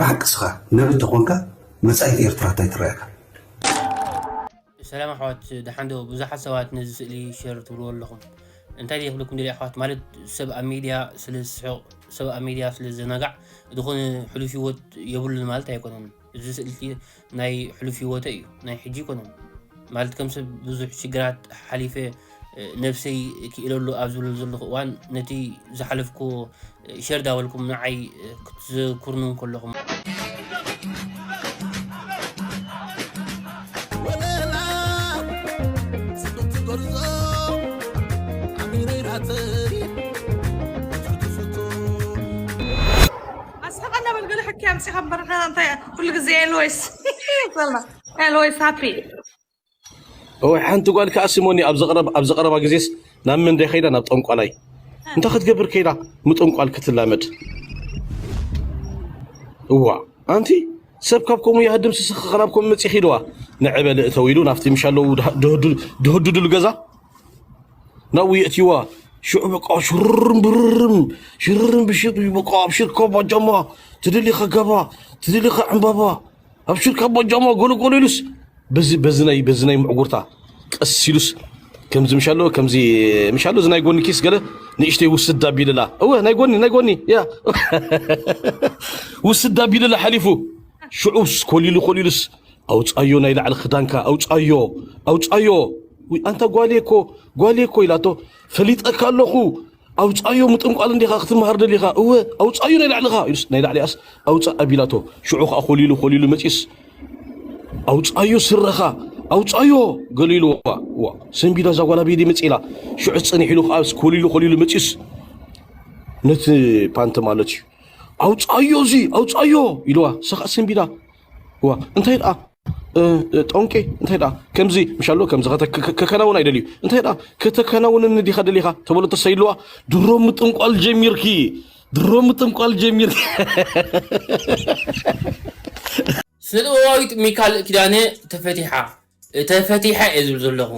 ብሓቂ እስኻ ነቢ እንተኾንካ መጻኢት ኤርትራ እንታይ ትረኣየካ? ሰላም ኣሕዋት፣ ደሓን ዶ? ብዙሓት ሰባት ነዚ ስእሊ ሸር ትብልዎ ኣለኹም። እንታይ ድየ ክብለኩም ደልየ ኣሕዋት፣ ማለት ሰብ ኣብ ሚድያ ስለ ዝስሕቕ፣ ሰብ ኣብ ሚድያ ስለ ዝዘናጋዕ ዝኾነ ሕሉፍ ህይወት የብሉን ማለት ኣይኮነን። እዚ ስእሊ ናይ ሕሉፍ ህይወተ እዩ፣ ናይ ሕጂ ኣይኮነን። ማለት ከም ሰብ ብዙሕ ሽግራት ሓሊፈ፣ ነብሰይ ክኢለሉ ኣብ ዝብለሉ ዘለኹ እዋን ነቲ ዝሓለፍኩዎ ሸር ዳበልኩም ንዓይ ክትዝክሩኒ ከለኹም። ኣስሕቐና በል ገለ ሕክያ ኣምፂኻ እምበር ንሕና እንታይ ኩሉ ግዜ ኤልወይስ ኤልወይስ ሃፒ። እወ ሓንቲ ጓል ከኣ ስሞኒ ኣብ ዘቕረብ ኣብ ዘቐረባ ግዜስ ናብ መን ደይ ከይዳ ናብ ጠንቋላይ እንታይ ክትገብር ከይዳ ምጥንቋል ክትላመድ። እዋ ኣንቲ ሰብ ካብ ከምኡ ይሃድም ስስኽ ናብ ከምኡ መጺኺ ኢልዋ። ንዕበ ልእተው ኢሉ ናብቲ ምሽ ኣለዉ ድህድድሉ ገዛ ናብኡ የእትይዋ። ሽዑ በቃ ሽርርም ብርርም ሽርርም ብሽር በቃ ኣብ ሽርካ ባጃማ ትደሊኻ ገባ ትደሊኻ ዕምባባ ኣብ ሽርካ ባጃማ ጎለጎሎ ኢሉስ በዚ በዚ ናይ በዚ ናይ ምዕጉርታ ቀስ ኢሉስ ከምዚ ምሻሎ ከምዚ ምሻሎ እዚ ናይ ጎኒ ኪስ ገለ ንእሽተይ ውስድ ኣቢልላ እወ ናይ ጎኒ ናይ ጎኒ ያ ውስድ ኣቢልላ ሓሊፉ ሽዑስ ኮሊሉ ኮሊሉስ ኣውፃዮ ናይ ላዕሊ ክዳንካ ኣውፃዮ ኣውፃዮ ውይ ኣንታ ጓሌ እኮ ጓሌ እኮ ኢላቶ ፈሊጠካ ኣለኹ ኣውፃዮ ምጥንቋል እንዲኻ ክትመሃር ደሊኻ እወ ኣውፃዮ ናይ ላዕልኻ ኢሉስ ናይ ላዕሊኣስ ኣውፃእ ኣቢላቶ ሽዑ ከዓ ኮሊሉ ኮሊሉ መፂስ ኣውፃዮ ስረኻ ኣውፃዮ ገሉ ኢልዋ ዋ ሰንቢዳ እዛ ጓል ኣበይ መፂ ኢላ ሽዑ ፅኒሕ ኢሉ ከዓ ኮሊሉ ኮሊሉ መፂስ ነቲ ፓንት ማለት እዩ ኣውፃዮ እዚ ኣውፃዮ ኢልዋ ሰኻ ሰንቢዳ ዋ እንታይ ደኣ ጠንቂ እንታይ ደኣ ከምዚ ምሻሎ ከምዚ ከከናውን ኣይደልዩ እንታይ ደኣ ከተከናውንኒ ዲኻ ደሊኻ ተበሎ ተሰይልዋ ድሮ ምጥንቋል ጀሚርኪ ድሮ ምጥንቋል ጀሚርኪ ስነ ጥበባዊት ሚካል ኪዳነ ተፈቲሓ ተፈቲሓ እየ ዝብል ዘለኹ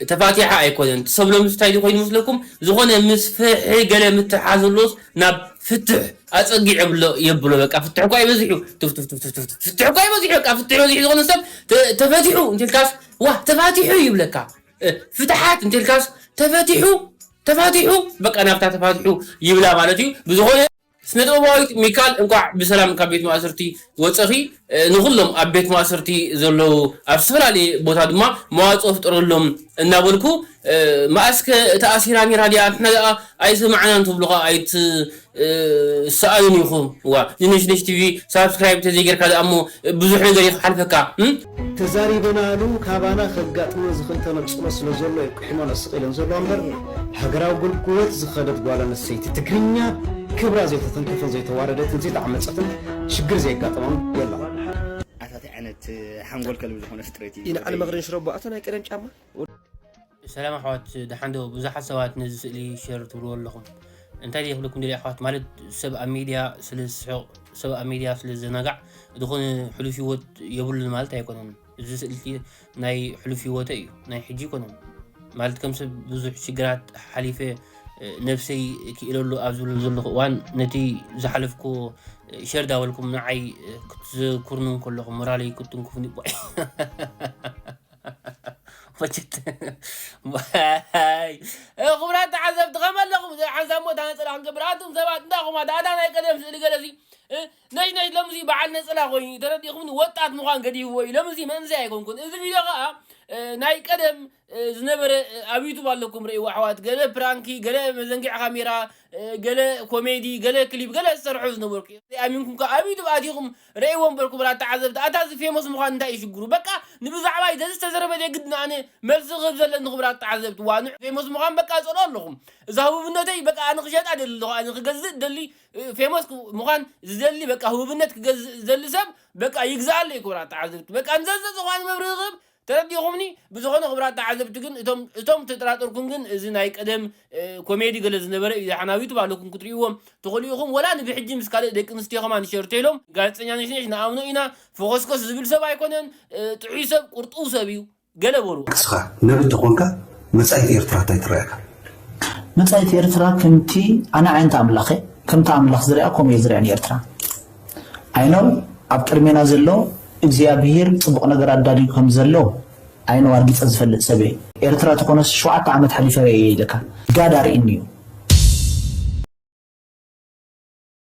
ተፋቲሓ ኣይኮነን ሰብ ሎምስ እንታይ ኮይኑ መስለኩም ዝኾነ ምስ ፍሒ ገለ ምትሓ ዘሎስ ናብ ፍትሕ ኣፀጊዕ የብሎ የብሎ በቃ ፍትሕ እኳ ይበዚሑ ፍትሕ እኳ ይበዚሑ በቃ ፍትሕ በዚሑ ዝኾነ ሰብ ተፈቲሑ እንተልካስ ዋ ተፋቲሑ ይብለካ ፍትሓት እንተልካስ ተፈቲሑ ተፋቲሑ በቃ ናብታ ተፋቲሑ ይብላ ማለት እዩ ብዝኾነ ስነጥበባዊት ሚካል እንኳዕ ብሰላም ካብ ቤት ማእሰርቲ ወፀኺ ንኩሎም ኣብ ቤት ማእሰርቲ ዘለዉ ኣብ ዝተፈላለየ ቦታ ድማ መዋፅኦ ፍጠረሎም እናበልኩ መኣስከ ተኣሲራ ነራ ድያ ንሕና ደኣ ኣይሰማዕናን ትብሉ ከዓ ኣይትሰኣኑን ኢኹም ዋ ንነሽነሽ ቲቪ ሳብስክራይብ ተዘይጌርካ ደኣ እሞ ብዙሕ ነገር ይክሓልፈካ ተዛሪበናሉ ካባና ከጋጥሞ ዝኽእል ተነጽሎ ስለ ዘሎ እዩ ቁሒመን ኣስቒለን ዘለዋ እምበር ሃገራዊ ኣገልግሎት ዝኸደት ጓል ኣንስተይቲ ትግርኛ ክብራ ዘይተተንከፈን ዘይተዋረደትን ዘይተዓመጸትን ሽግር ዘየጋጠሞም የለን። ኣታ እንታይ ዓይነት ሓንጎል ከልቢ ዝኾነ ፍጥረት እዩ። ይንዓል መኽደን ሽረቦ ኣታ ናይ ቀደም ጫማ። ሰላም ኣሕዋት ደሓን ዶ ብዙሓት ሰባት ነዚ ስእሊ ሸር ትብልዎ ኣለኹም እንታይ ድየ ክብለኩም ደልየ ኣሕዋት ማለት ሰብ ኣብ ሚድያ ስለ ዝስሕቕ ሰብ ኣብ ሚድያ ስለ ዝዘናጋዕ ዝኾነ ሕሉፍ ህይወት የብሉን ማለት ኣይኮነን እዚ ስእሊ ናይ ሕሉፍ ህይወተ እዩ ናይ ሕጂ ኣይኮነን ማለት ከም ሰብ ብዙሕ ሽግራት ሓሊፈ ነብሰይ ክኢለሉ ኣብ ዝብለሉ ዘለኹ እዋን ነቲ ዝሓለፍኩዎ ሸር ዳበልኩም ንዓይ ክትዝክሩኒ ከለኹም ሞራለይ ክትንክፉኒ መቸት ዋይ ክቡራት ተዓዘብቲ ከመ ኣለኹም እዚኣ ሓንሳብ ሞ እታ ነፀላ ክንገብር ኣቱም ሰባት እንዳኹም ኣታ ኣታ ናይ ቀደም ስእሊ ገለሲ ነሽ ነሽ ሎምዚ በዓል ነፀላ ኮይኑ ተረዲኹምኒ ወጣት ምዃን ገዲፍዎ እዩ ሎምዚ መንእሰይ ኣይኮንኩን እዚ ቪድዮ ከዓ ናይ ቀደም ዝነበረ ኣብ ዩቱብ ኣለኩም ርእይዎ ኣሕዋት ገለ ፕራንኪ ገለ መዘንግዒ ካሜራ ገለ ኮሜዲ ገለ ክሊፕ ገለ ዝሰርሑ ዝነበርኩ ኣሚንኩም ከዓ ኣብ ዩቱብ ኣቲኹም ርእይዎ እምበር ክቡራት ተዓዘብቲ ኣታ እዚ ፌሞስ ምዃን እንታይ እዩ ሽግሩ በቃ ንብዛዕባይ ዘዚ ዝተዘረበ የግድን ኣነ መልሲ ክህብ ዘለኒ ክቡራት ተዓዘብቲ ዋንዕ ፌሞስ ምዃን በቃ ጸልኦ ኣለኹም እዛ ህቡብነተይ በቃ ኣነ ክሸጣ ደሊ ኣለኹ ኣነ ክገዝእ ደሊ ፌሞስ ምዃን ዝደሊ በቃ ህቡብነት ክገዝእ ዝደሊ ሰብ በቃ ይግዛኣለይ ክቡራት ተዓዘብቲ በቃ ንዘዚ ዝኾነ መብርሂ ክህብ ተረዲኹምኒ ብዝኾነ ክቡራት ተዓዘብቲ ግን እቶም እቶም ተጠራጠርኩም ግን እዚ ናይ ቀደም ኮሜዲ ገለ ዝነበረ እዩ ዝሓናዊቱ ባለኩም ክትርእይዎም ትኽእሉ ኢኹም ወላ ንብሕጂ ምስ ካልእ ደቂ ኣንስትዮ ከማን ሸርቴሎም ጋዜጠኛ ነሽነሽ ንኣምኖ ኢና ፈኾስኮስ ዝብል ሰብ ኣይኮነን ጥዑይ ሰብ ቁርጡ ሰብ እዩ ገለ በሉ እስኻ ነቢ እንተኾንካ መጻኢት ኤርትራ እንታይ ትረኣየካ? መጻኢት ኤርትራ ከምቲ ኣነ ዓይነት ኣምላኸ ከምቲ ኣምላኽ ዝሪኣ ከምኡ እየ ዝሪኣ ንኤርትራ I know ኣብ ቅድሜና ዘሎ እግዚኣብሔር ጽቡቕ ነገር ኣዳልዩ ከም ዘሎ ኣይነዋርጊጸ ዝፈልጥ ሰብ እየ። ኤርትራ ተኾነስ ሸውዓተ ዓመት ሓሊፈ እየ ኢለካ። ጋድ ኣርእኒ እዩ።